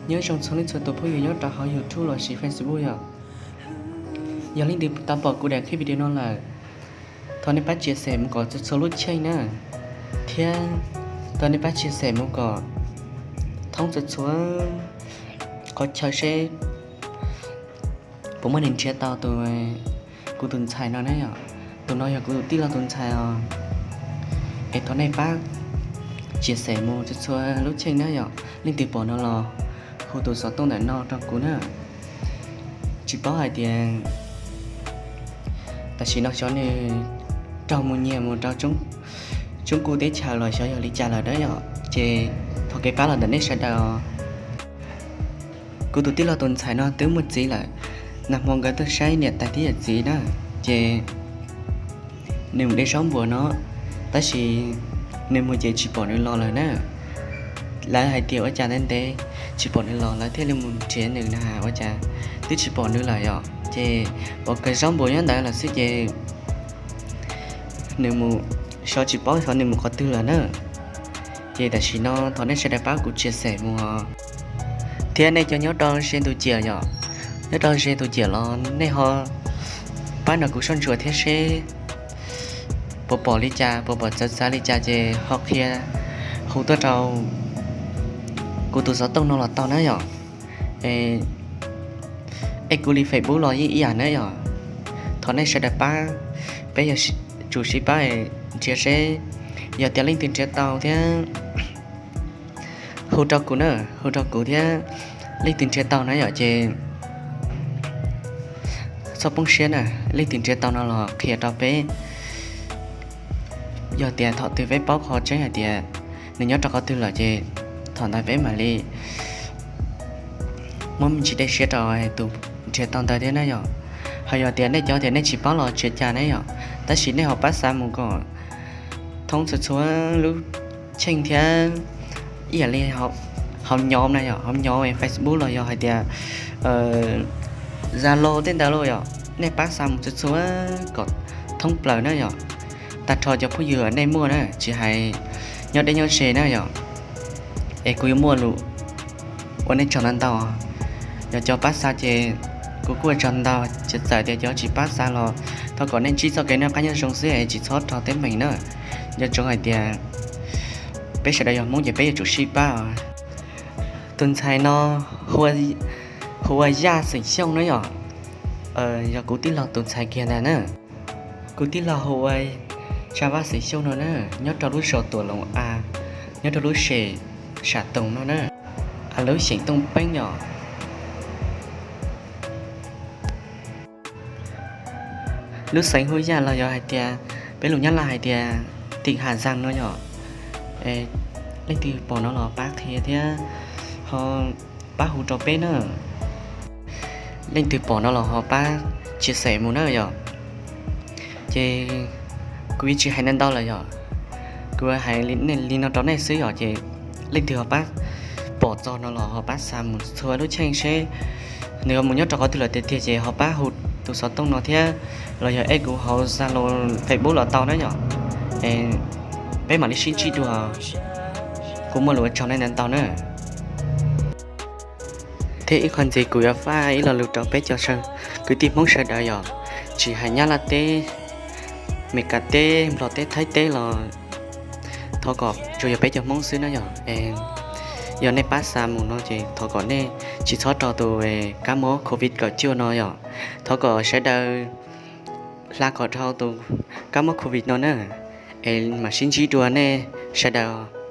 Nyob zoo txhua leej txhua tus phooj ywg nyob rau hauv YouTube lossis Facebook yom. Yog leej twg tau pom kuv daim clip video no lawm, thov nej pab share mus kom txhua txhua lub cheej na, thiab thov nej pab share mus kom thoob txhua txhua qhov chaw seb puas muaj neeg nrhiav tau tus, kuv tus ntxhais no na yom. Tus no yog kuv tus tij laug tus ntxhais os. Es thov nej pab share mus txhua txhua lub cheej na yom. Leej twg pom no los hu tus xov tooj ntawm no rau kuv na. Tsis paub hais tias tam sim no xyov nws raug mus nyiag mus rau Tsoob Kuj teb chaws los xyov yog li cas lawm na yom. Ces thov kev pab los ntawm nej sawv daws. Kuv tus tij laug tus ntxhais no twb muaj txiv lawm, nag hmo nkawd tuaj saib niam tais thiab yawm txiv na, ces nws mus de zaub npua no, tab sis nws mus ces tsis pom nws los lawm na. Lawv hais tias ua cas ntev ntev tsis pom nws los, lawv thiaj li mus nrhiav nws na, ua cas twb tsis pom nws lawm yom. Ces pom kawg zaub npua nyob ntawd lawm xwb ces nws mus, xyov tsis paub xyov nws mus qhov twg lawm na. Ces tam sim no thov nej sawv daws pab kuv share mus os. Thiab nej cov nyob rau ze tus ciam yom, nyob rau ze tus ciam los nej ho pab nrog kuv soj ntsuam thiab seb puas pom li cas, puas pom txawv txav li cas ces ho qhia hu tuaj rau kuv tus xov tooj no los tau na yom. Ej, kuv li Facebook los yeej ib yam na yom. Thov nej sawv daws pab, peb yuav tsum sib pab nrhiav seb yog tias leej twg nrhiav tau thiab hu rau kuv na, hu rau kuv thiab leej twg nrhiav tau na yom ces txhob poob siab na, leej twg nrhiav tau no los qhia rau peb. Yog tias thaum twg peb paub qhov tseeb hais tias nws nyob rau qhov twg lawm ces thaum ntawd peb mam li muab me ntsis dej siab rau tus nrhiav tau ntawd thiab na yom. Ho yog tias nej cov tias nej tsis paub los tsis ua cas ne yom, tab sis nej ho pab xa mus kom thoob txhua txhua lub cheej thiab ib yam li hauv nyob na yom, hauv nyob Facebook los yog hais tias Zalo tej ntawd los yom, nej pab xa mus txhua txhua kom thoob plaws na yom. Tag nrho cov phooj ywg nej muaj na, tsis hais nyob deb nyob ze na yom, es kuv yuav muaj lus ua nej tsaug ntau ntau. Yog cov pab xa ces kuv kuj ua tsaug ntau, tsis txawm tias cov tsis pab xa los thov kom nej ntsib txoj kev noj qab nyob zoo xwb es tsis txhob raug teeb meem na. Nco ntsoov hais tias peb sawv daws yog Hmoob ces peb yuav tsum sib pab. Tus ntxhais no hu ua Yaj xeem Xyooj na yom, yog kuv tij laug tus ntxhais kiag ntag na. Kuv tij laug hu ua Tsa Vaj xeem Xyooj no na, nyob rau lub zos Tuam Loos A, nyob rau lub zos Sam Toom no na, lub xeem Tooj Peeb yom. Lub xeev hu Yaj los yog hais tias peb lus Nyab Laj hais tias tim Hà Giang no yom. Leej twg pom no los pab qhia thiab ho pab hu rau peb na. Leej twg pom no los ho pab chia sẻ mus na yom. Ces kuv yeej tsis hais ntau ntau lawm yom, kuv hais li no rau nej xwb yom. Ces leej twg ho pab pom txog no los ho pab xa mus txhua lub cheej seb nws ho mus nyob rau qhov twg lawm tiag tiag ces ho pab hu tus xov tooj no thiab los yog add kuv hauv Zalo, Facebook los tau na yom. Peb mam li sib ntsib dua. Kuv muaj lus ua tsaug nej ntau ntau na. Thiab ib qho ntxiv kuv yuav faj ib lo lus rau peb cov kwv tij Hmoob sawv daws yom, tsis hais Nyab Laj teb, Meskas teb, Nplog teb, Thaib teb los thov kom tsuas yog peb cov Hmoob xwb na yom. Yog nej pab xa mus no ces thov kom nej tsis txhob raug tus kab mob Covid kaum cuaj no yom. Thov kom sawv daws hla kom dhau tus kab mob Covid no na, es mam sib ntsib dua nej sawv daws.